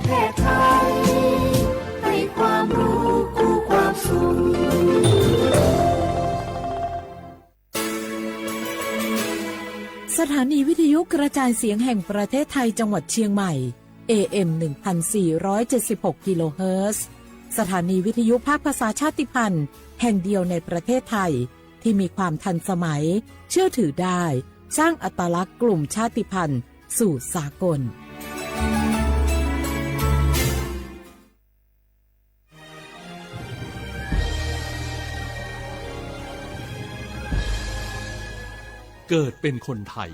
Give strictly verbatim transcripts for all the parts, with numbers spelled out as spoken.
แพทย์ไทยให้ความรู้คู่ความสุข สถานีวิทยุกระจายเสียงแห่งประเทศไทยจังหวัดเชียงใหม่ เอเอ็ม หนึ่งพันสี่ร้อยเจ็ดสิบหก กิโลเฮิรตซ์ สถานีวิทยุภาคภาษาชาติพันธุ์แห่งเดียวในประเทศไทย ที่มีความทันสมัย เชื่อถือได้ สร้างอัตลักษณ์กลุ่มชาติพันธุ์สู่สากล เกิดเป็นคนไทย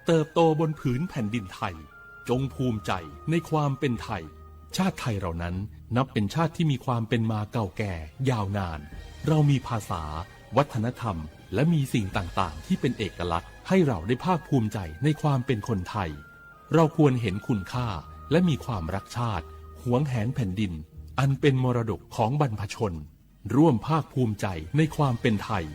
เติบโตบนผืนแผ่นดินไทย จงภูมิใจในความเป็นไทย ชาติไทยเรานั้นนับเป็นชาติที่มีความเป็นมาเก่าแก่ยาวนาน เรามีภาษา วัฒนธรรม และมีสิ่งต่างๆ ที่เป็นเอกลักษณ์ ให้เราได้ภาคภูมิใจในความเป็นคนไทย เราควรเห็นคุณค่า และมีความรักชาติ หวงแหนแผ่นดิน อันเป็นมรดกของบรรพชน ร่วมภาคภูมิใจในความเป็นไทย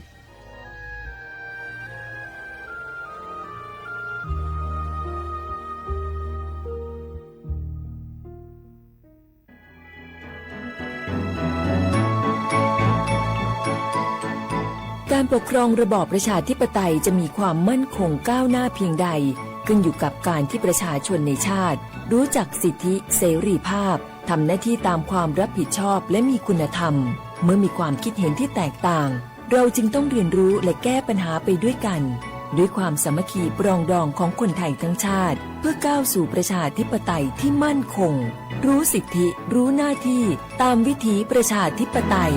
การปกครองระบอบประชาธิปไตยจะมีความมั่นคงก้าวหน้าเพียงใด ขึ้นอยู่กับการที่ประชาชนในชาติ รู้จักสิทธิเสรีภาพ ทำหน้าที่ตามความรับผิดชอบและมีคุณธรรม เมื่อมีความคิดเห็นที่แตกต่าง เราจึงต้องเรียนรู้และแก้ปัญหาไปด้วยกัน ด้วยความสามัคคีปรองดองของคนไทยทั้งชาติ เพื่อก้าวสู่ประชาธิปไตยที่มั่นคง รู้สิทธิ รู้หน้าที่ ตามวิถีประชาธิปไตย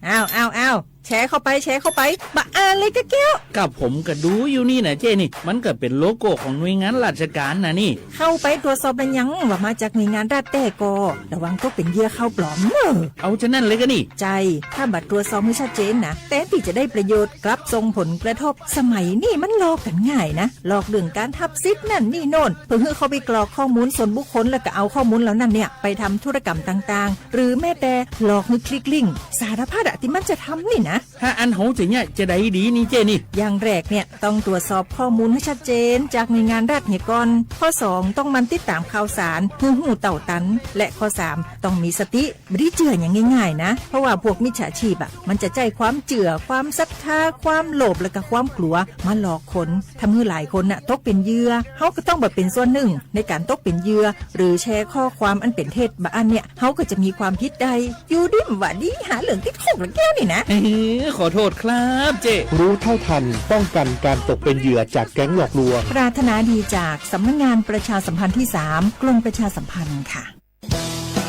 อ้าว อ้าว อ้าว แชร์เข้าไป แชร์เข้าไป บะอ่านเลยกะแก้ว กับผมก็ดูอยู่นี่นะเจ้นี่ มันก็เป็นโลโก้ของหน่วยงานราชการนะนี่ เข้าไปตรวจสอบแล้วยังว่ามาจากหน่วยงานรัฐแต๊ก็ ระวังตกเป็นเหยื่อข่าวปลอมเนอะ เอาจะนั่นเลยกะนี่ ใช่ ถ้าบ่ตรวจสอบให้ชัดเจนนะ แทนที่จะได้ประโยชน์ กลับส่งผลกระทบ สมัยนี้มันหลอกกันง่ายนะ หลอกเรื่องการทับสิทธิ์นั่นนี่โน่น เพื่อให้เข้าไปกรอกข้อมูลส่วนบุคคล แล้วก็เอาข้อมูลเหล่านั้นเนี่ย ไปทำธุรกรรมต่างๆ หรือแม้แต่หลอกให้คลิกลิงก์ สารพัดอะที่มันจะทำนี่นะ ถ้าอันโหจะเนี่ยจะได้ดีนี่เจ้นี่ อย่างแรกเนี่ยต้องตรวจสอบข้อมูลให้ชัดเจนจากหน่วยงานรัฐเหียก่อน ข้อสองต้องหมั่นติดตามข่าวสาร ให้ฮู้เต้าตัน และข้อสามต้องมีสติ บ่ได้เจื่ออย่างง่ายๆนะ เพราะว่าพวกมิจฉาชีพอะ มันจะใช้ความเจื่อ ความศรัทธา ความโลภ และก็ความกลัว มาหลอกคน ทำให้หลายคนน่ะตกเป็นเหยื่อ เฮาก็ต้องบ่เป็นส่วนหนึ่งในการตกเป็นเหยื่อ หรือแชร์ข้อความอันเป็นเท็จ บะอันเนี่ย เฮาก็จะมีความผิดได้ อยู่ดีบ่าดีหาเรื่องติดคุกละแก้วนี่นะ เอ้ย ขอโทษครับเจ้ รู้เท่าทันป้องกันการตกเป็นเหยื่อจากแก๊งหลอกลวง ปรารถนาดีจากสำนักงานประชาสัมพันธ์ที่สาม กรมประชาสัมพันธ์ค่ะ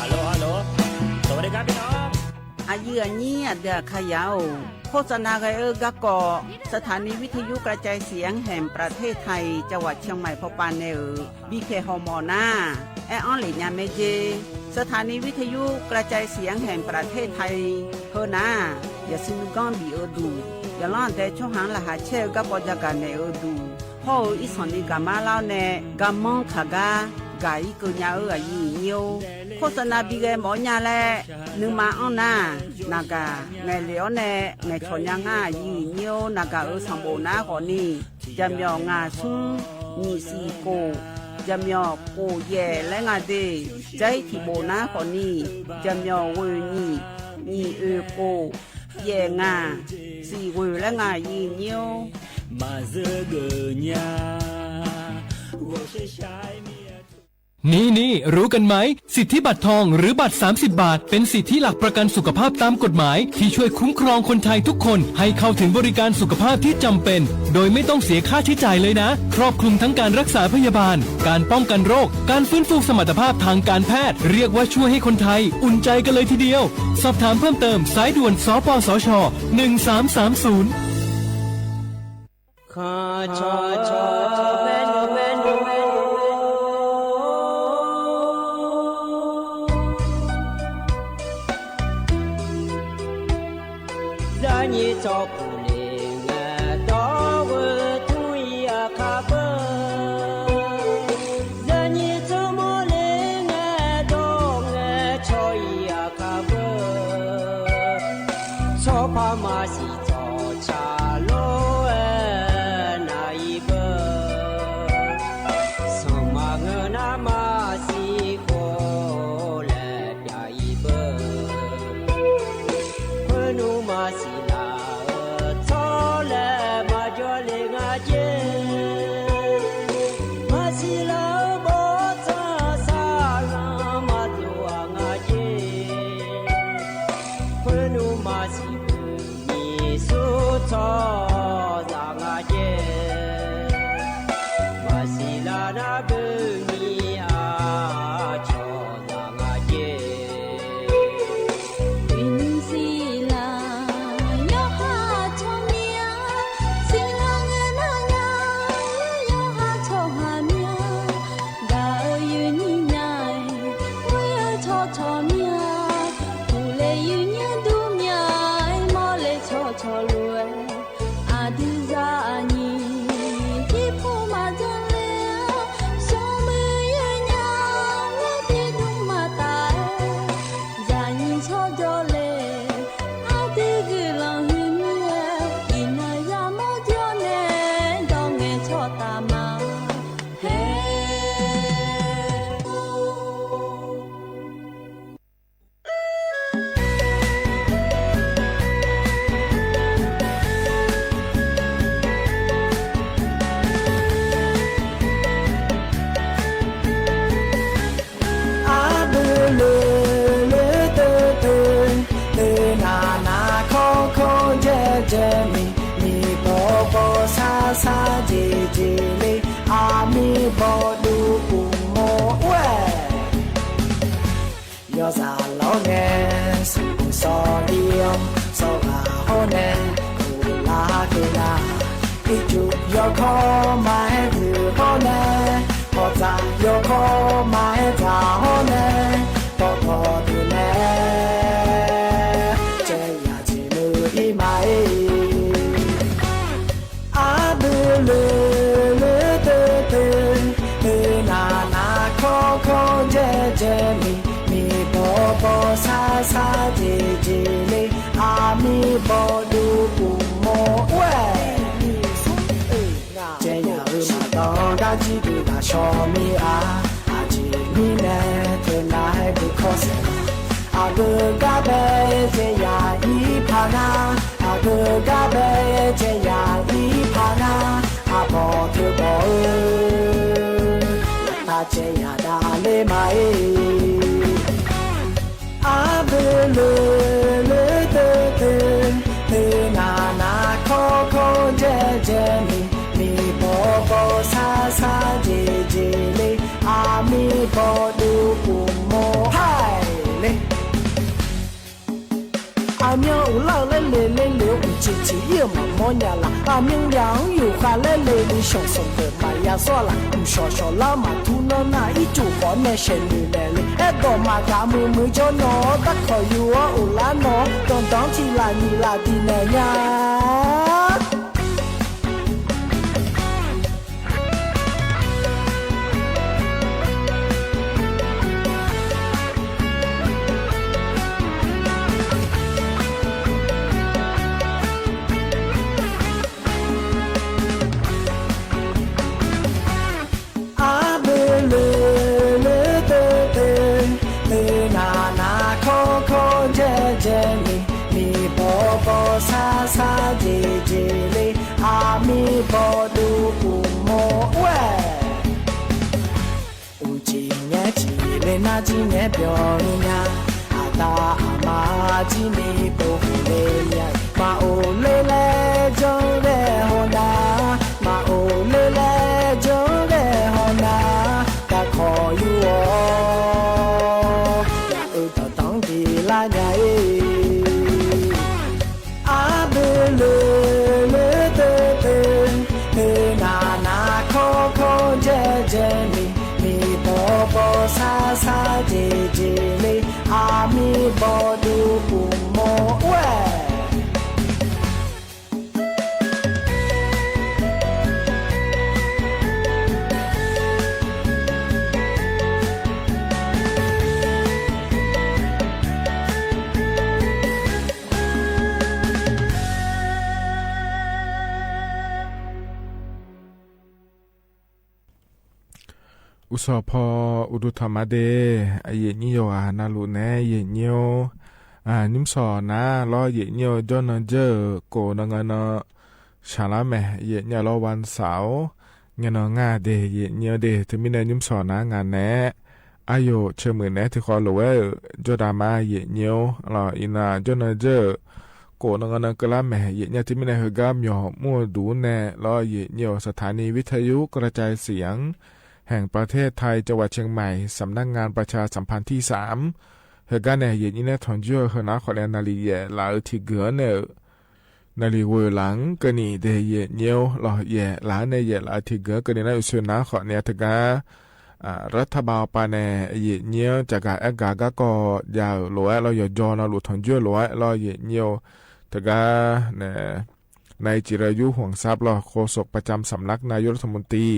Hello, hello. สวัสดีครับพี่น้อง Aqyuif aqnyir aqdui aqkaqyaq-or, โฆษณา ghae-eu garkawv สถานีวิทยุกระจายเสียงแห่งประเทศไทย จังหวัดเชียงใหม่ pawpav nae-euq bipyaeq hawmawf nar, aer-anr lef nya mae jer. สถานีวิทยุกระจายเสียงแห่งประเทศไทย heu nar, yaqsui nuiganr bif-eu duq, yaqlanr aqdae tsawrhaq-anr laqkhaq caer-eu garkawv jagaq naeq-eu duq, hawr-eu irsanq ni gaqmar lar-awr nae garmanr kaq gar gaq-ir keuv nya-eu aqyuif aqnyir-or, โฆษณา bi ghae mawf-awr nya laer nuima anr nar, naqgaq ngaeqlef-awr nae ngaeqcawq nya ngar aqyuif aqnyir-or, naqgaq-euq sanqbof nar khawfni, jaqmyawf ngaq smr nyiq siq kof, jaqmyawf kof yaef laer nga de, jar-ir tiqbof nar khawfni, jaqmyawf ghoeq nyiq, nyiq oeq kof, yaef ngaq, siq ghoeq laer nga aqyuif aqnyir-or. Maqzeur geuf nya. นี่ๆ รู้กันไหม สิทธิบัตรทองหรือบัตร สามสิบบาท เป็นสิทธิหลักประกันสุขภาพตามกฎหมาย ที่ช่วยคุ้มครองคนไทยทุกคนให้เข้าถึงบริการสุขภาพที่จำเป็น โดยไม่ต้องเสียค่าใช้จ่ายเลยนะ ครอบคลุมทั้งการรักษาพยาบาล การป้องกันโรค การฟื้นฟูสมรรถภาพทางการแพทย์ เรียกว่าช่วยให้คนไทยอุ่นใจกันเลยทีเดียว สอบถามเพิ่มเติม สายด่วน สปสช หนึ่งสามสามศูนย์ Zaqnyiq tsawrkhof le ngae dawr-eu tmr-ir aqkar beu. Zaqnyiq tsawrmawr le ngae dawr ngae caw-ir aqkar beu. Tsawrpar maqsiq tsawrca lor-aer nar-ir beu. Ircuf yawkawr maqaer guiq hawr nae, pawqdzaq yawkawr maqaer dzaq hawr nae, pawqdawq deuq nae caev yaq jeq muiq-ir ma-ir. Arbui loeq loer deu deu, deuq naq naq kawr kawr dzae dzae miq, miq bawq bawq sar sar jeq jeq le, aqmiq bawqduq uqmov ur-aer. Caev yaq-euq maqdawq gar jir deuq ghaq shawq mir-a. Aqjeq mirnae teunav-aer deuq kawr saef-a. Aqgeu gar bae caev yaq-ir paq ngar, aqgeu gar bae caev yaq-ir paq ngar, aqbawq teu bawq-eu, taq caev yaq dav ler ma-ir. Arbui loeq loer deu deu, deuq naq naq kawr kawr dzae dzae miq, miq bawq bawq sar sar jeq jeq le, aqmiq bawqduq uqmov ur-aer le. Aqmyan uqlar-eu laer le le le-eu uqceq ceq-ir-euq maqmawr nya laf. Aqmyan yaq-anr yufkhav laer le ni shawq sanqbof maqya sawr-a laf. Mqshawq shawq lar maqtur nanr nar, ircuf khawf nae shaeqnoeq naeq le. Aerdawq maqgaq muiq muiq jawr nawq-awr, darkawq yuf-awr uqlar nawq-awr, danqdanq-anr tiq laf nyiq laf diq naeq nya. Arbui loeq loer deu deu, deuq naq naq kawr kawr dzae dzae miq, miq bawq bawq sar sar jeq jeq le, aqmiq bawqduq uqmov ur-aer. Uqcif ngaer cif le nar jir ngaer byawq-eu nya. Aqda aqma jir ni povhuq le nya. Maqoq ler laer janr ghae haw nar, maqoq ler laer janr ghae haw nar, darkawq yur-awr yaq-eu dawqdanq-anr diq lar nya-ir. Arbui loeq loer deu deu, deuq naq naq kawr kawr dzae dzae miq, miq bawq bawq sar sar jeq jeq le, aqmiq bawqduq uqmov ur-aer. Uqsawq paw uqduq tanqma de, aqyuif aqnyir yawqghaq navluf naeq-aer yif nyir-or, nymr sawq nar lawr yif nyir-eu jawrnan dzeur-euq kof nan ngae nan shaqlar mae, yif nyir-a lawr วันเสาร์-or, ngae nan ngar de yif nyir-eu de. Teumirnae nymr sawq nar ngaq naeq-aer aqyawf ceumuiq naeq-aer tiqkhawv lof-aer-euq jawrdav ma yif nyir-or lawq. Iqnan jawrnan dzeur-euq kof nan ngae nan keuvlar mae yif nyir-a. Teumirnae heugar myawq mr-eu duq-anr nae lawr yif nyir-eu สถานีวิทยุกระจายเสียงแห่งประเทศไทย จังหวัดเชียงใหม่ สำนักงานประชาสัมพันธ์ที่สาม heugar nae yif nyir nae tanqjoer-eu heunar khawf nae naqliq yaef laf-eu tiqgeuf-anr nae-euq naqliq ghoeq laf-anr keuvni de yif nyir-or lawq. Yaef laf-anr nae yaef laf-eu tiqgeuf-anr keuvni nar uqshoe nar khawf nae teugar รัฐบาล awqpav nae yif nyir-anr caqgaq aergaq garkawv jav-euq lof-aer lawr, yawqjawr navluf tanqjoer lof-aer lawr yif nyir-or. Teugar nae นายจิรายุ ห่วงทรัพย์ รองโฆษกประจำสำนักนายกรัฐมนตรี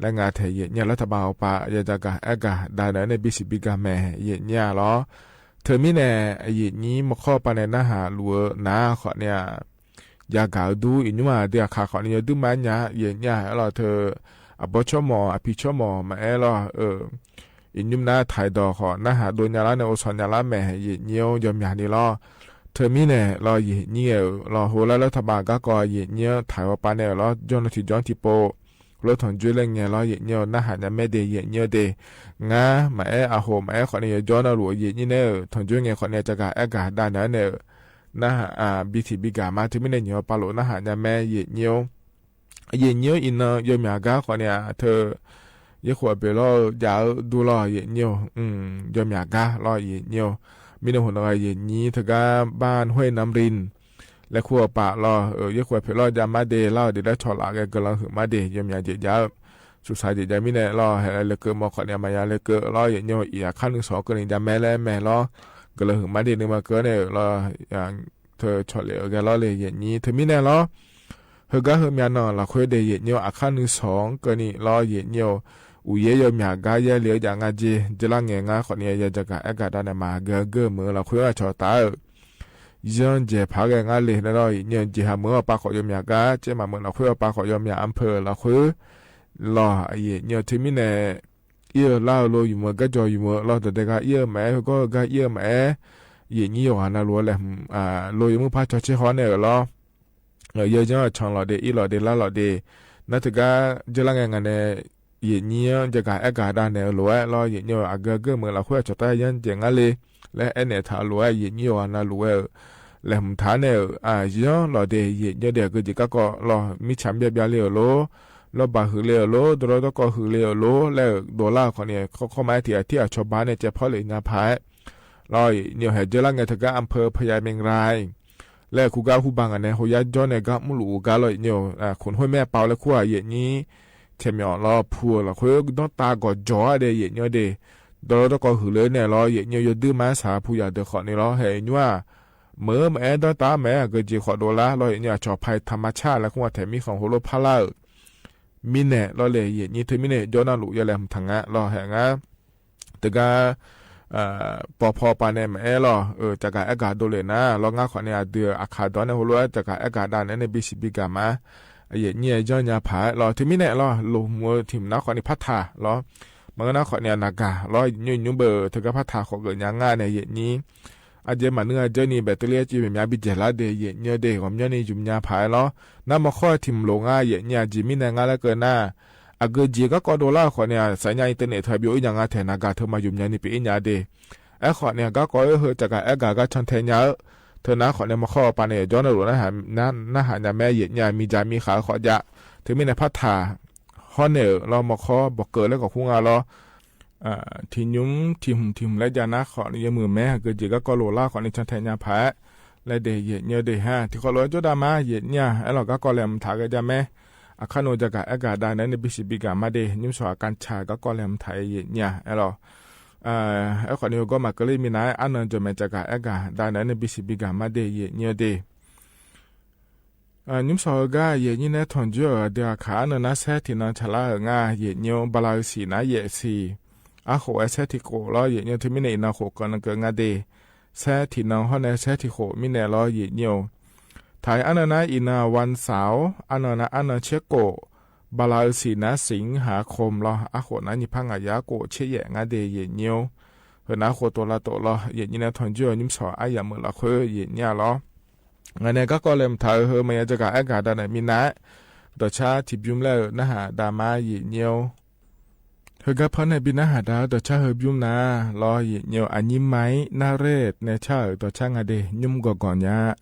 laer nga taeq yif nyir-a รัฐบาล awqpav ya caqgaq aergaq dav naeq-aer nae bisiq bi gaq mae yif nyir-a lawr. Teumirnae yif nyir mawrkawr pav nae narhaq luf-eu nar khawf nae-aq, yagaq-eu dur iqnymr-aq dui aqkaq khawf nae yawduir ma-aer nya yif nyir-a. Aerlawq teu aqbawr tsawrmawq aqpiq tsawrmawq maqaer lawr-eu iqnymr nar taqdawq khawf narhaq dov nya lar nae ovsawq nya lar mae yif nyir-or yawmyaq ni lawr. Teumirnae lawr yif nyir-euq lawr heular รัฐบาล garkawv yif nyir-anr taq-awr pav nae-euq lawr jawrnan tiqjawr-anr tiqpov lof tanqjoer laer ngae lawr yif nyir-eu narhaq nya mae de yif nyir-eu de. Ngar maqaer aqhof maqaer khawf nae yawjawr navluf yif nyir nae-euq tanqjoer ngae khawf nae caqgaq aergaq dav naeq-aer nae-euq narhaq bi tiq bi gaq ma. Teumirnae nyiq-awr pavlof narhaq nya mae yif nyir-or. Yif nyir-or iqnan yawmyaq gar khawf nae-aq teu yaerkhof aqbeq lawr-eu jav-eu dur lawr yif nyir-or. Yawmyaq gar lawr yif nyir-or. Mirnae hawq nan gha yif nyir teugar บ้านห้วยน้ำริน laer laer kur-eu paf lawr-eu, yaerkhof-aer poeq lawr jav mar de lar-eu deuq daer cawq laf ghae guiqlanq huiq mar de yawmyaq jeq jav-eu, suqsaq jeq jav mirnae lawr, haeq laer lekeuv mawq khawf ni maqya lekeuv lawr, yaeqnyir-eu iq aqkar nuisawq-anr keuvni jav mae laer mae lawr, guiqlanq huiq mar de nuima keuv-awr nae-euq lawr, teu cawq lef-eu ghae lawr le yaeqnyir teumirnae lawr. Heugar heumyav nan lafkhoer de yaeqnyir-eu aqkar nuisawq-anr keuvni lawr yaeqnyir-eu, uqyaer yawmyaq gar yaerle-eu jav nga jeq jeurlar ngae ngar khawf ni ya jagaq aergaq dav naeq maqgeu geur-eu meuq-eu lafkhoer aqcawq taf-euq yanr jaeq paq-aer ghae ngar le nae lawr, yaeqnyir-eu jeqha meuq-anr aqpav khawf yawmyaq gar caev maqmeuq lafkhoer aqpav khawf yawmyaq anr peu-eu lafkhoer lawr, yaeqnyir-eu teumirnae ir-eu lar-eu lo yumq-eu garjawq yumq-eu lawr, dawqdae gar ir-eu maqaer, heugawr-eu gar ir-eu maqaer, yaeqnyir yawqghaq navluf-aer laeqhmq lo yawmuiq par cawtser haw nae-euq lawr. Yawzanr-eu can lawq de, ir lawq de, lar lawq de. Nar teugar jeurlar ngae nga nae yaeqnyir-anr jagaq aergaq dav naeq-eu lof-aer lawr, yaeqnyir-eu aqgeu geur meuq lafkhoer aqcawq taf yanr jaeq ngar le laer aernaeq taq-eu lof-aer, yaeqnyir yawqghaq navluf-aer-euq laeqhmq taq-aer nae-euq, zanr lawq de, yaeqnyir de aqgeu jeq garkawv lawr, mirtsaq mr byav byav le-euq lor, lawrbaq huiq le-euq lor, dawrlawr dawrkawv huiq le-euq lor laer-euq dovlar-eu khawf ni, kawrkawr ma-aer tiq ghaq tir aqcawq ba nae caev pawr lef nya paq-aer lawr, yaeqnyir-eu haeq jeurlar ngae teugar anr peu พญาเมงราย laer-euq kur gar hu ba ngaq nae hoyar jawr nae gar mrluf-eu gar lawr, yaeqnyir-eu khof khoer maer pav laer kur-aq yaeqnyir taeqmyawf lawr pu-eu lafkhoer danrtav gawqjawq-a de yaeqnyir de, dawrlawr dawrkawv huiq le-eu nae lawr, yaeqnyir yawduir ma-aer saq pu yaq deuq khawf ni lawr, haeq nymr-aq meuq-eu maqaer, danrtav-ar maqaer, aqgeu jeq khawf dovlar lawr, yaeqnyir aqcawq paq-iq taqma car laer kur-aq taeq mirkhanq heulof parlar-euq mirnae lawr le, yaeqnyir teumirnae jawr navluf ya laeqhmq taq nga lawr, haeq ngar teugar pawpaw pav nae maqaer lawr-eu, caqgaq aergaq dovle nar lawr, ngar khawf ni aqdui-euq aqkaq dawq-anr nae heulof-aer caqgaq aergaq dav naeq-aer nae bisiq biga ma. Yaeqnyir-aer janrnya paq-aer lawr, teumirnae lawr, loqhmq-eu tiq hmq nar khawf ni partaq lawr, maqngeur nar khawf ni-aq naqgaq lawr, yaeqnyir nymr beu teugar partaq khawf geufnya ngar nae yaeqnyir aqjeq maqnuir-a jeur ni baeqtuvler-aer cuiv myav myav bi dzaeqlar de yaeqnyir de, ghawqmyanrni ymqnya paq-aer lawr. Nar mawrkhawr-eu tiq hmq loq ngar yaeqnyir aqjeq mirnae ngar laer keuv nar, aqgeu jeq garkawv dovlar-euq khawf ni-aq safnya internet teu-aq byov-ir nya nga taeq naqgaq teu maqymq myavni pyeuf-ir nya de. Aerkhawf ni-aq garkawv-aer heu caqgaq aergaq gar cantae nya-eu, teu nar khawf ni mawrkhawr-eu pav nae yawqjawr navluf narhaq nya mae, yaeqnyir-aq miqdzaq miqkhaq-eu khawf jav. Teumirnae partaq hawr naeq-euq lawr, mawrkhawr bawqkeuv laer khawf kur nga lawr. Tiq nymr tiq hmq tiq hmq laer jav nar khawf ni yawmuiq mae, aqgeu jeq garkawv loq lar khawf ni cantae nya paq-aer laer de yaeqnyir de ha. Tiqkhawf lof-aer jawrdav ma yaeqnyir-aq, aerlawq garkawv laeqhmq taq ghae jav mae. Aqkar nmr jaqgaq aergaq dav naeq-aer nae bisiq biga ma de, nymrshawq aqkar caq garkawv laeqhmq taq-aer yaeqnyir-aq, aerlawq aerkhawf ni heugawr maqkeuv ler minav-aer arnan jawqmaeq caqgaq aergaq dav naeq-aer nae bisiq biga ma de yaeqnyir de. Nymrshawq heugar yaeqnyir nae tanqjoer-euq aqdui aqkaq arnan nar saer tiqnan tsaqlar-euq nga yaeqnyir-or, bala-eu siq nar yaef siq arkhof-aer saer tiqkhof lawr yaeqnyir-or, teumirnae iqnan khof keuv nan keuv nga de. Saer tiqnan hawr nae saer tiqkhof mirnae lawr yaeqnyir-or. Taq-iq arnan nar iqnan-aq วันเสาร์, arnan nar arnan tserkhof, bala-eu siq nar siq-anr haq khof lawr, arkhof nar nyiq par ngaq yar khof tser yaef ngar de yaeqnyir-or. Heu nar khof tov lavtof lawr yaeqnyir nae tanqjoer-euq nymrshawq aryamq meuq lafkhoer yaeqnyir-a lawr. Ngaq nae garkawv laeqhmq taq-euq heu maqya jagaq aergaq dav naeq minav-aer dawqcar tiqbymr laer-eu narhaq dav ma yaeqnyir-or. Heugar par nae bi narhaq dav-eu dawqcar heubymr nar lawr yaeqnyir-or, aqnyir ma-ir nar rer nae car-euq dawqcar nga de, nymr gawqgawq nya-a,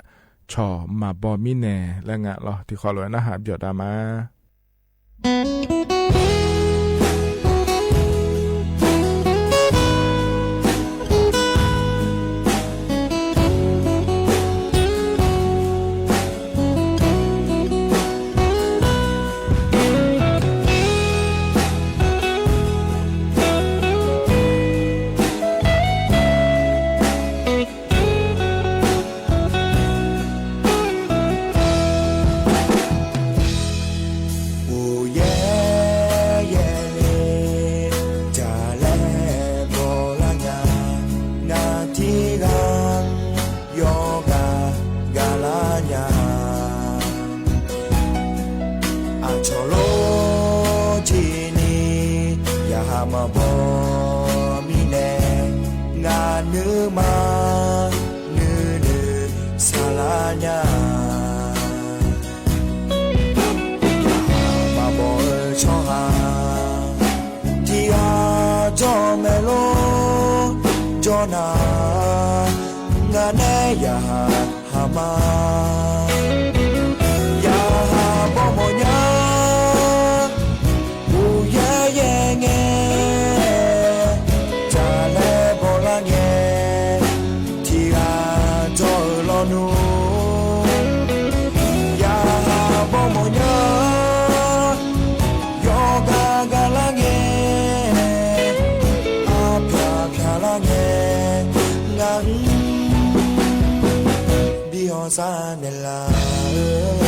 cawq maqbaw mirnae laer nga lawr, tiqkhawf lof-aer narhaq byawq dav ma. Uqyaer yaerle jaqlaer bawlar nya, ngaq tiqghaq yawqghaq gaqlar nya. Aqcawq lor ciqni yaqhaq maqbaw mirnae, ngaq nuima nuinoeq saqlar nya. Yaqhaq maqbaw-eu tsawrhaq tiqghaq jawr mae lor jawr nar, ngaq nae yaqhaq haq ma. Yaqhaq baw mawf nya, uqyaer yaer ngae sar naeqlaf-eu.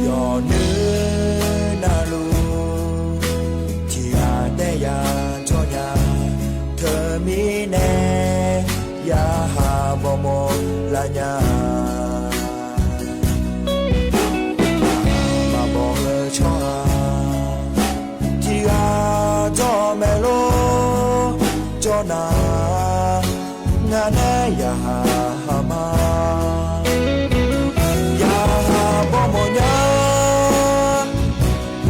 Yawqnuir navluf tiqghaq taef ya jawr nya. Teumirnae yarkhaq bawmawr lar nya. Maqbawq-eu tsawrhaq tiqghaq jawr mae lor. Jawr nar, ngar nae yarkhaq khaq ma. Yarkhaq bawmawr nya,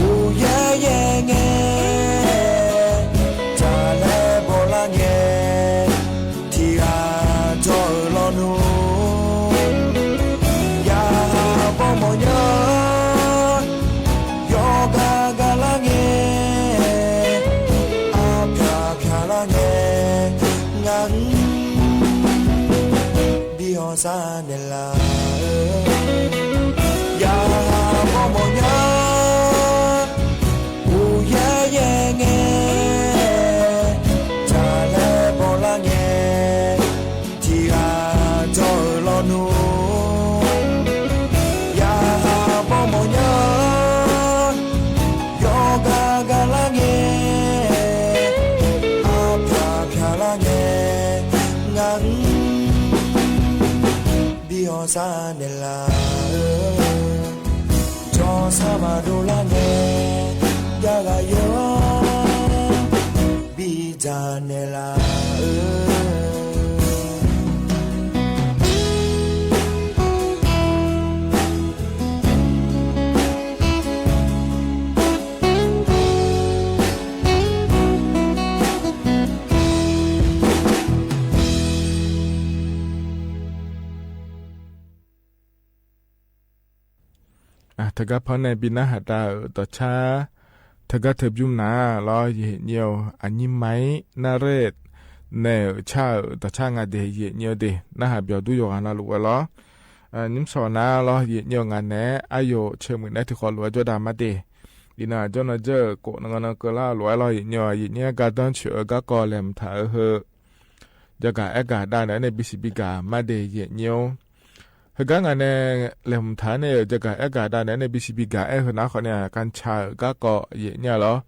uqyaer yaer ngae, jaqlaer bawlar ngae, tiqghaq jawr-eu lawnmr. Yarkhaq bawmawr nya, yawqgar gar lar ngae, arpyaq pyaq lar ngae, ngar mr bi hawsar naeqlaf-eu. Yarkhaq bawmawr nya, uqyaer yaer ngae, jaqlaer bawlar ngae, tiqghaq jawr-eu lawnmr. Yarkhaq bawmawr nya, yawqgar gar lar ngae, arpyaq pyaq lar ngae, ngar mr bi hawsar naeqlaf-eu. Jawrsar maqdov lar ngae, jav ghaq yawr bi dzaq naeqlaf-eu. Teugar panr nae bi narhaq dav-euq dawqcar, teugar teu bymr nar lawr, yaeqnyir-awq, aqnyir ma-ir narrae naeq-euq car-euq dawqcar nga de, yaeqnyir-eu de, narhaq byawq dur yawqghaq navluf-aer lawr. Nymr sawq nar lawr, yaeqnyir-awq, ngaq naeq-aer aqyawf caemuiq naeq-aer tiqkhawf lof-aer jawrdav ma de. Iqnan aqjawr nan dzeur-euq khof nan nan keuvlar-eu lof-aer lawr, yaeqnyir-awq, yaeqnyir-aer gardanr coeq-eu garkawv laeqhmq taq-eu heu, jagaq aergaq dav naeq-aer nae bisiq bigaq ma de, yaeqnyir-awq. Heugar ngaq nae laeqhmq taq-aer nae-euq jagaq aergaq dav naeq-aer nae bisiq bigaq aer heu nar khawf ni-aq, กัญชา-euq garkawv yaeqnyir-a lawr.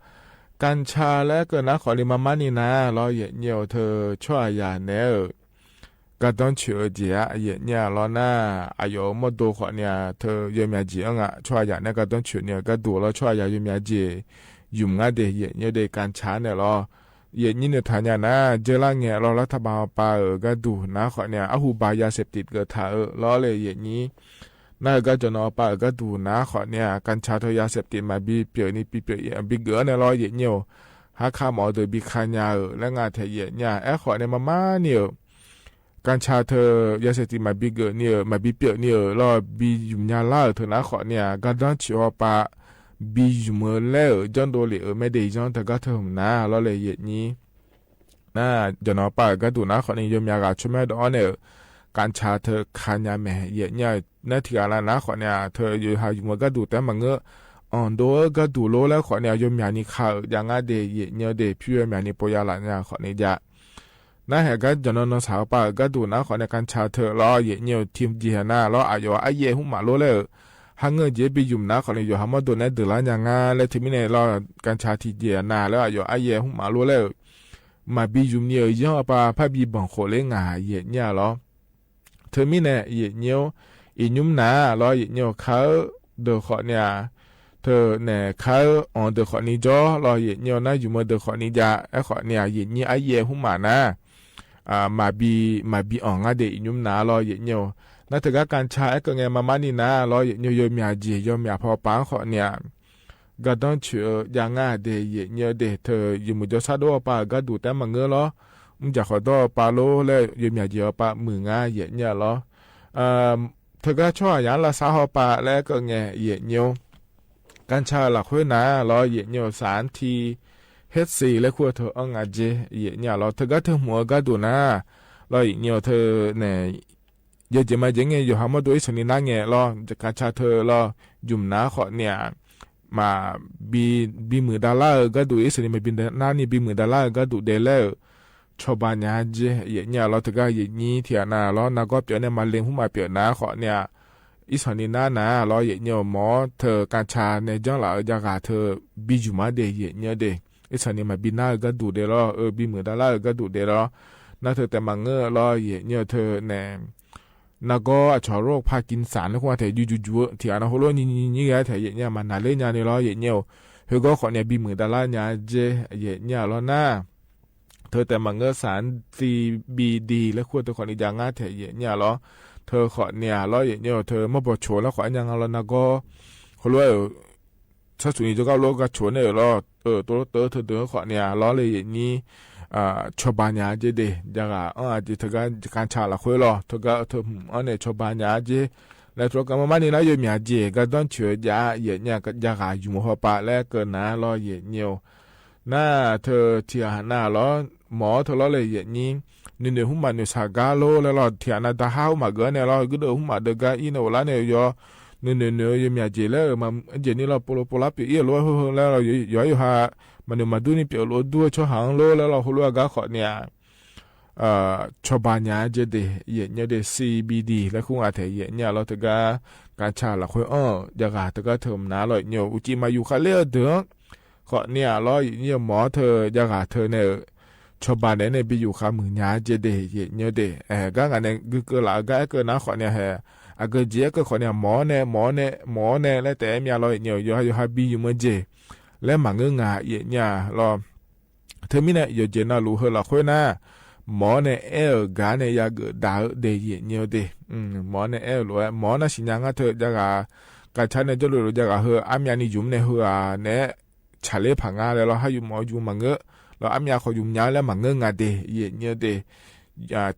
กัญชา laer aerkeuv nar khawf ni marmar ni nar lawr, yaeqnyir-awq, teu tsawrhaqzaq naeq-aer-euq gardanr coeq-eu jeq-a yaeqnyir-a lawr nar, aqyawf-euq mawrdo khawf ni-aq teu yawmyaq jeq-anr nga. Tsawrhaqzaq naeq-aer gardanr coeq ni-euq gharduq lawr, tsawrhaqzaq yawmyaq jeq ymq ngar de, yaeqnyir-eu de, กัญชา naeq lawr. Yaeqnyir noeqtaq nya nar, dzeurlar ngae lawr, lartaq baq hawpav-euq gharduq nar khawf ni-aq, arhu baq ยาเสพติด geuf taq-eu lawr le, yaeqnyir. Nar-eu gar jawqnan hawpav-euq gharduq nar khawf ni-aq, กัญชา teu ยาเสพติด maqbi pyeuf ni, bi pyeuf, bi geuf-anr nae lawr, yaeqnyir-awq, harkar mawf-eu deuq bi ka nya-euq laer nga taeq, yaeqnyir-a. Aerkhawf nae marmar ni-euq กัญชา teu ยาเสพติด maqbi geuf ni-euq, maqbi pyeuf ni-euq lawr, bi ymq nya lar-euq teu nar khawf ni-aq, gardanr coeq hawpav bi ymq-eu laer-euq janrdov lef-euq mae de, zanr teugar teu hmq nar lawr le, yaeqnyir. Nar jawqnan hawpav-euq gharduq nar khawf ni yawmyaq ghaq tsawrmyanr dawv-anr nae-euq กัญชา teu ka nya mae, yaeqnyir-a. Nar tiqghaq lar nar khawf ni-aq, teu yawqha ymq-eu gharduq taef-aer maqngeur, anqdov-eu gharduq lor laer khawf ni-aq, yawmyaq ni ka-euq jav ngar de, yaeqnyir-eu de, pyur yawmyaq ni pov ya laf nya khawf ni jav. Nar haeq gar jawqnan nan saq hawpav-euq gharduq nar khawf ni กัญชา teu lawr, yaeqnyir-eu, tiqjeq-a nar lawr, aqyawf aryaev hmq maf lor laer-euq, harngeur jeq-aer bi ymq nar khawf ni yawqha mawrdo naeq-aer deuq lar nya ngar laer, teumirnae lawr, กัญชา tiqjeq-a nar laer aqyawf aryaev hmq maf lor laer-euq, maqbi ymq ni-euq zanr hawpav parbi banq khof ler ngaq, yaeqnyir-a lawr. Teumirnae yaeqnyir-awr, iqnymr nar lawr, yaeqnyir-awq, ka-eu deuq khawf ni-aq, teu naeq ka-eu anq deuq khawf ni jawr lawr, yaeqnyir-awr, nar ymq-eu deuq khawf ni jav. Aerkhawf ni-aq, yaeqnyir aryaev hmq maf nar, maqbi, maqbi anq ngar de, iqnymr nar lawr, yaeqnyir-awq. Nar teugar กัญชา aerkeuv ngae marmar ni nar lawr, yaeqnyir-awq, yawmyaq jeq yawmyaq paw pav-anr khawf ni-aq, gardanr coeq-eu jav ngar de, yaeqnyir-eu de, teu yawmuiq jawrshar dov hawpav-euq gharduq taef-aer maqngeur lawr, mrjaq khawf dawr hawpav lor laer yawmyaq jeq hawpav muiq ngar, yaeqnyir-a lawr. Teugar tsawrhaqzaq-anr lavsav hawpav laer aerkeuv ngae yaeqnyir-or, กัญชา-euq lafkhoer nar lawr yaeqnyir-euq saq-anr ti เอชซี laer kur-eu teu anr nga jer yaeqnyir-aq lawr. Teugar teu hmq-eu gharduq nar lawr yaeqnyir-eu teu nae yawjeq majeq ngae yawqha mawrdo irsanqni nar ngae lawr, กัญชา teu lawr, jmq nar khawf ni-aq, maq bi, bimuiq davlar-eu gharduq, irsanqni maqbi nar ni bimuiq davlar-eu gharduq daef laer-euq cawba nya jer yaeqnyir-aq lawr. Teugar yaeqnyir tiqghaq nav lawr nargawr pyeuf nae maqle hmq maq pyeuf nar khawf ni-aq, irsanqni nar nar lawr yaeqnyir-euq mawr teu กัญชา nae janrlaf-eu javghaq teu bi jmq-ar de yaeqnyir de. Irsanqni maqbi nar-eu gharduq daef lawr, bimuiq davlar-eu gharduq daef lawr, nar teu taef maqngeur lawr yaeqnyir-eu teu nae nargawr aqcawq-aq โรคพาร์กินสัน laer kur-a taef jujuq juq-eu tiqghaq nav heulof nyir nyir nyir ghae-aer taef yaeqnyir-aq maq naqler nya ni lawr yaeqnyir-euq, khoergawr khawf ni-aq bimuiq davlar nya jer yaeqnyir-aq lawr nar, teu taef maqngeur saq-anr ti bi di laer kur-eu teu khawf ni jav ngar taef yaeqnyir-aq lawr. Teu khawf ni-aq lawr yaeqnyir-euq teu mawrbawq coq laer khawf-aer nya nga lawr nargawr heulof-aer-euq tsawrcuf ni jawrgar lof-aer gar coq nae-euq lawr, tov lawr teu teudeuq-anr khawf ni-aq lawr le yaeqnyir cawba nya jer de. Javghaq anr-a jeq teugar กัญชา lafkhoer lawr teugar teu hmq-anr nae cawba nya jer laer tov lawr gar mar mar ni nar yawmyaq jeq gardanr coeq-eu jav yaeqnyir-aq javghaq jmq-eu hawpav laer keuv nar lawr yaeqnyir-or. Nar teu tiqghaq nav lawr mawr-awr teu lawr le yaeqnyir, noeqnoeq hmq maq noeqshaq gar lor laer lawr tiqghaq nav daqhar hmq maq geuf-anr nae lawr guirdeuv hmq maq deuv gar ir nae ghoflar nae-euq yawr, noeqnoeq noeq-eu yawmyaq jeq laer-euq maq jeq ni lawr pov lo pov lar pyeuf ir-euq lof-aer heu heu laer lawr yawqhar yawqha maqnoeq maqdur ni pyeuf lof-aer dur-eu tsawrhaq-anr lor laer lawr heulof-aer gar khawf ni-aq cawba nya jer de yaeqnyir de. C B D laer kur nga taef yaeqnyir-aq lawr teugar กัญชา lafkhoer anr-euq javghaq teugar teu mq nar lawr yaeqnyir-or uqcif maqyuf khavler-eu deuq-anr khawf ni-aq lawr yaeqnyir-eu mawr-awr teu javghaq teu nae-euq cawba naeq-aer nae bi yuf khavmuiq nya jer de yaeqnyir de. Aer gar ngaq nae guikeuv laf-eu gar aerkeuv nar khawf ni-aq hae, aqgeu jeq aerkeuv khawf ni-aq mawr-awr nae mawr-awr nae mawr-awr nae laer taef-aer myav lawr yaeqnyir-euq yawqha yawqha bi yuf-eu jeq laer maqngeur nga yaeqnyir-aq lawr. Teumirnae yawqjeq navluf heu lafkhoer nar mawr-awr nae aer-euq gar nae yageuf daq-eu de yaeqnyir-eu de. Mawr-awr nae aer-euq lof-aer mawr-awr nar siqnya ngar teu javghaq กัญชา nae jawrluf lof javghaq heu armyav ni yumq nae heu-aq naeq-aer tsaqler paq nga laer lawr har yuf mawf-eu yuf maqngeur lawr armyav khawf yuf nya-eu laer maqngeur nga de yaeqnyir-eu de.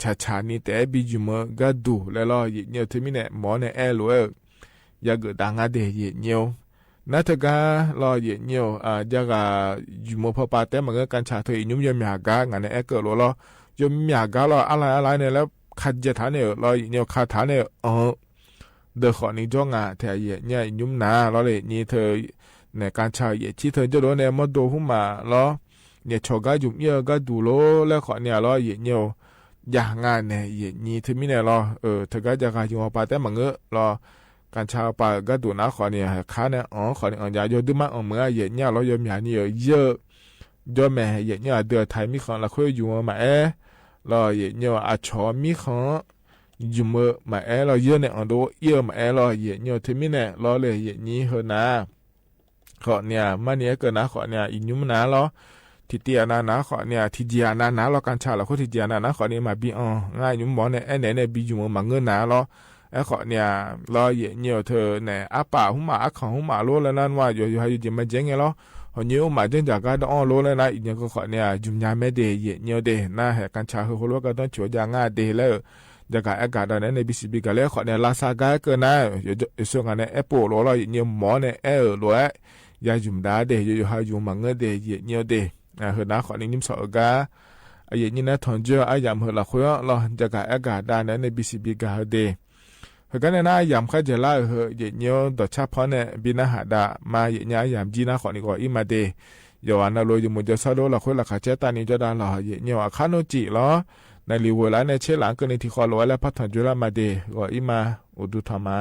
Tsaqtsaq ni taef-aer bi jmq-eu gharduq laer lawr yaeqnyir-eu teumirnae mawr-awr nae aer-eu lof-aer-euq yageuf daq nga de yaeqnyir-or. Nar teugar lawr yaeqnyir-or javghaq jmq-eu pawpav taef-aer maqngeur กัญชา teu iqnymr yawmyaq gar ngaq nae aerkeuv lof lawr, yawmyaq gar lawr arlai arlai nae laer ka jaev taq nae-euq lawr yaeqnyir-or ka taq nae-euq anq-eu deuq khawf ni jawr nga taef yaeqnyir-aq iqnymr nar lawr le yaeqnyir teu naeq กัญชา yaefcir teu jawrluf-awr nae mawrdo hmq maq lawr, nyaefcawq gar jmq ir-eu gharduq lor laer khawf ni-aq lawr yaeqnyir-or jav nga nae yaeqnyir teumirnae lawr-eu teugar javghaq jmq-eu pawpav taef-aer maqngeur lawr กัญชา pawpav-euq gharduq nar khawf ni-aq kar nae anq-anr khawf ni anq jav jawr duirmar anq meuq-a yaeqnyir-aq lawr yawmyaq ni-euq ir-eu jawr mae yaeqnyir aqdui aqtaq-eu mirkhanq lafkhoer jmq-eu maqaer lawr yaeqnyir-or aqcawq-eu mirkhanq-anr jmq-eu maqaer lawr yawr nae anq dov ir-eu maqaer lawr yaeqnyir-or teumirnae lawr le yaeqnyir heu nar khawf ni-aq marni aerkeuv nar khawf ni-aq iqnymr nar lawr, tiqtiv aqnav nar khawf ni-aq tiqjeq aqnav nar lawr กัญชา lafkhoer tiqjeq aqnav nar khawf ni maqbi anq ngar iqnymr mawr nae aernaeq nae bi jmq-eu maqngeur nar lawr. Aerkhawf ni-aq lawr yaeqnyir-euq teu naeq arpaf hmq maq arkanq hmq maq lor laer nar nmr-aq yawqha yawqha yawjeq maqjaev ngae lawr, hawq nyoer mr maq janrjaq gar dawv-anr lor laer nar iqnyir keuv khawf ni-aq jmq nya mae de yaeqnyir-eu de nar hae กัญชา heu heulof-aer gardanr coeq-eu jav ngar de laer-euq jagaq aer gaq dav naeq-aer nae bisiq bi gaq laer khawf ni-aq lavsav gar aer keuv nar-euq yawqsur ngaq nae aerpov lof-aer lawr yaeqnyir mawr-awr nae aer-euq lof-aer ya jmq dav de yawqha jmq maqngeur de yaeqnyir-eu de. Heu nar khawf ni nymr sawq-eu gar yaeqnyir nae tanqjoer-eu aryamq heu lafkhoer-anr lawr jagaq aer gaq dav naeq-aer nae bisiq bi gaq-eu de. Heugar nae nar aryamq kharjaeq lar-euq heu yaeqnyir-or dawqcar panr nae bi narhaq dav ma yaeqnyir aryamq jir nar khawf ni ghawq ir ma de. Yawqghaq navluf yawmuiq jawrsar lor lafkhoer laqkhaq caer tavni jawrdav lawq yaeqnyir-or aqkar nmr cif lawr, naqliq ghoeq laf-aer nae tser laf-anr keuvni tiqkhawv lof-aer laer par tanqjoer lar ma de. Ghawq ir ma. Uqduq tanq ma.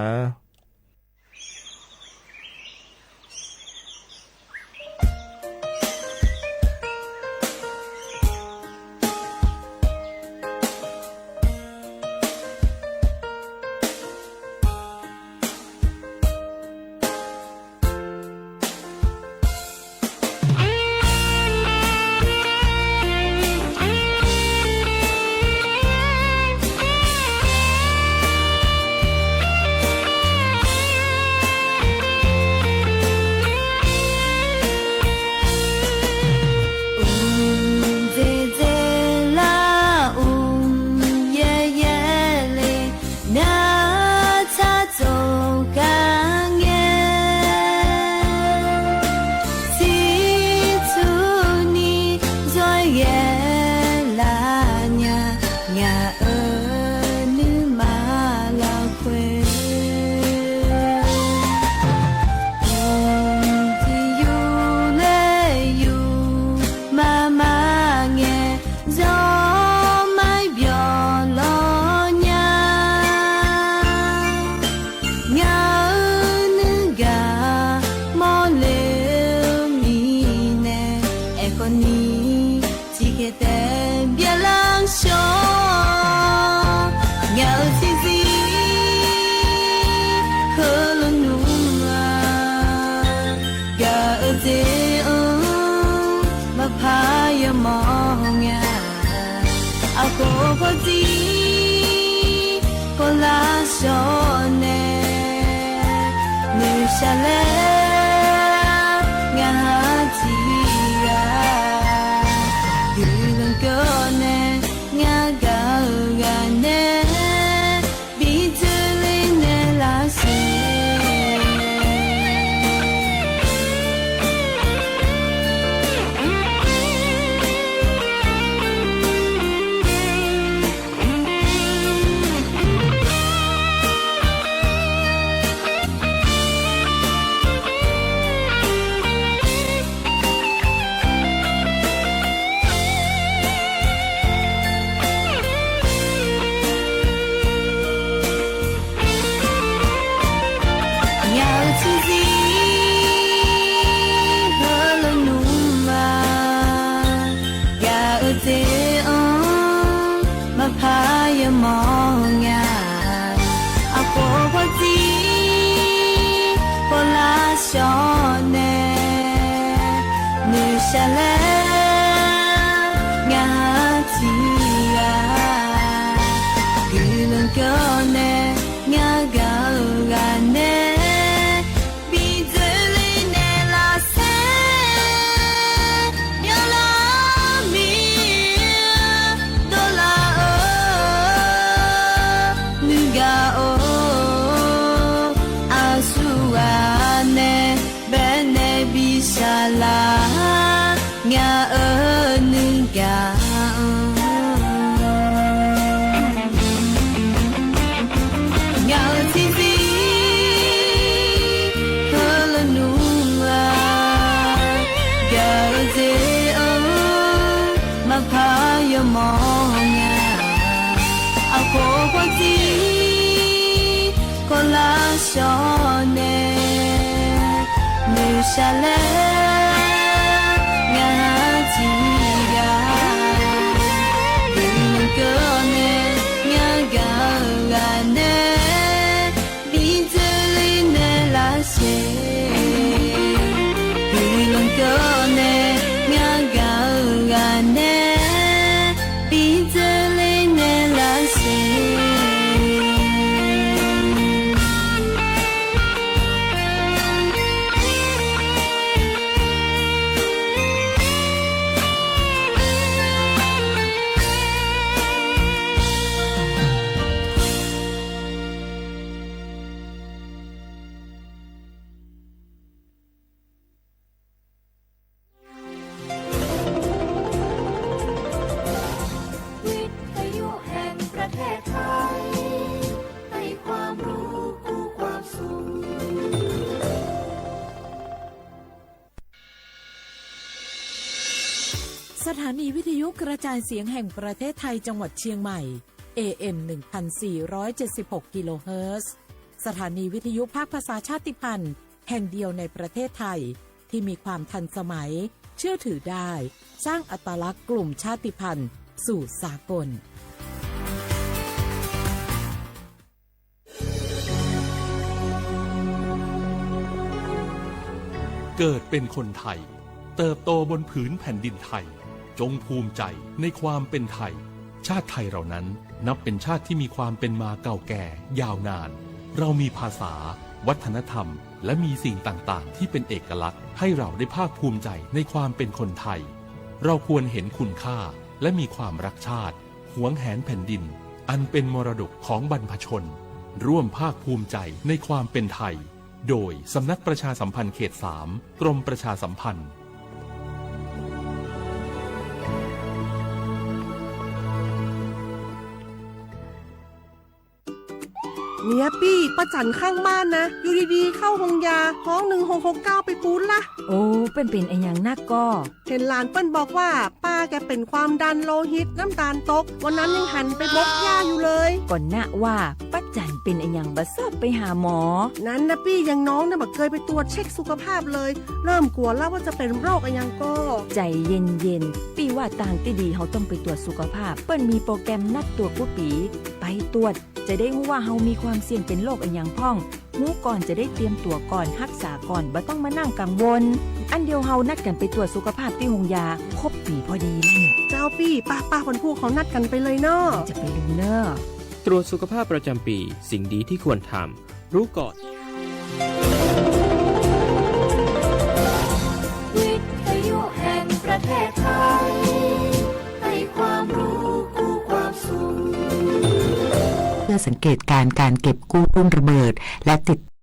Gaqdzer-anr maqpar yamawr nga. Aqkhof khawf dzir khawf lar shawr nae, noeqshaq laer ngaq-anr tiq ghaq guiqlanq keuv-awr nae, ngar gaq-eu ghaq nae bi dzoerler naeq lar siq. Ngaq-euq tiqzir heulof nmr-a, gaq-eu dzer-anr maqpar yamawr nga. Aqkhof khawf dzir khawf lar shawr nae, noeqshaq laer ngaq-anr tiq ghaq guiqlanq keuv-awr nae, ngar gaq-eu ghaq nae bi dzoerler naeq lar saer, yawqlar mir dovlar-eu nuigaq-or, aqsurghaq nae baenae bi shaqlaq ngaq-euq nuigaq-anr. Ngaq-euq tiqzir heulof nmr-a, gaq-eu dzer-anr maqpar yawmawr nga. Aqkhof khawf dzir khawf lar shawr nae, noeqshaq laer ngaq-anr tiq ghaq guiqlanq keuv-awr nae, ngar gaq-eu ghaq nae bi dzoerler naeq lar saer, guiqlanq keuv-awr nae, ngar gaq-eu ghaq nae bi dzoerler naeq lar saer. Sugh สถานีวิทยุกระจายเสียงแห่งประเทศไทยจังหวัดเชียงใหม่ เอเอ็ม หนึ่งพันสี่ร้อยเจ็ดสิบหก กิโลเฮิรตซ์ สถานีวิทยุภาคภาษาชาติพันธุ์แห่งเดียวในประเทศไทย ที่มีความทันสมัย เชื่อถือได้ สร้างอัตลักษณ์กลุ่มชาติพันธุ์สู่สากล เกิดเป็นคนไทย เติบโตบนผืนแผ่นดินไทย จงภูมิใจในความเป็นไทย ชาติไทยเรานั้นนับเป็นชาติที่มีความเป็นมาเก่าแก่ยาวนาน เรามีภาษา วัฒนธรรม และมีสิ่งต่างๆ ที่เป็นเอกลักษณ์ ให้เราได้ภาคภูมิใจในความเป็นคนไทย เราควรเห็นคุณค่า และมีความรักชาติ หวงแหนแผ่นดิน อันเป็นมรดกของบรรพชน ร่วมภาคภูมิใจในความเป็นไทย โดย สำนักประชาสัมพันธ์เขตสาม กรมประชาสัมพันธ์ เนี่ยปี้ ป้าจั๋นข้างบ้านนะ อยู่ดีๆ เข้าโฮงยา ฮ้อง หนึ่งหกหกเก้า ไปปู๊ดละ โอ้ เปิ้นเป๋นอะหยังนักก่อ เห็นหลานเปิ้นบอกว่า ป้าแกเป็นความดันโลหิต น้ำตาลตก วันนั้นยังหันไปบกหญ้าอยู่เลย ก่อนนะว่า ป้าจั๋นเป๋นอะหยังบ่ชอบไปหาหมอ นั้นนะปี้ อย่างน้องเนี่ยบ่เคยไปตรวจเช็คสุขภาพเลย เริ่มกลัวแล้วว่าจะเป็นโรคอะหยังก่อ ใจ๋เย็นๆ ปี้ว่าตางตี้ดีเฮาต้องไปตรวจสุขภาพ เปิ้นมีโปรแกรมนัดตรวจกู้ปี๋ ไปตรวจ จะได้ฮู้ว่าเฮามีความเสี่ยงเป็นโรคอะหยังพ่อง ฮู้ก่อนจะได้เตรียมตั๋วก่อน ฮักษาก่อน บ่ต้องมานั่งกังวล อันเดียวเฮานัดกันไปตรวจสุขภาพตี้โฮงยาครบปีพอดีแล้วเนี่ย เจ้าปี้ ปะปะ ขวัญภูเขานัดกันไปเลยเนาะ จะไปดูเนอะ ตรวจสุขภาพประจำปี สิ่งดีที่ควรทำ รู้ก่อน เพื่อสังเกตการณ์การเก็บกู้ทุ่นระเบิด และติด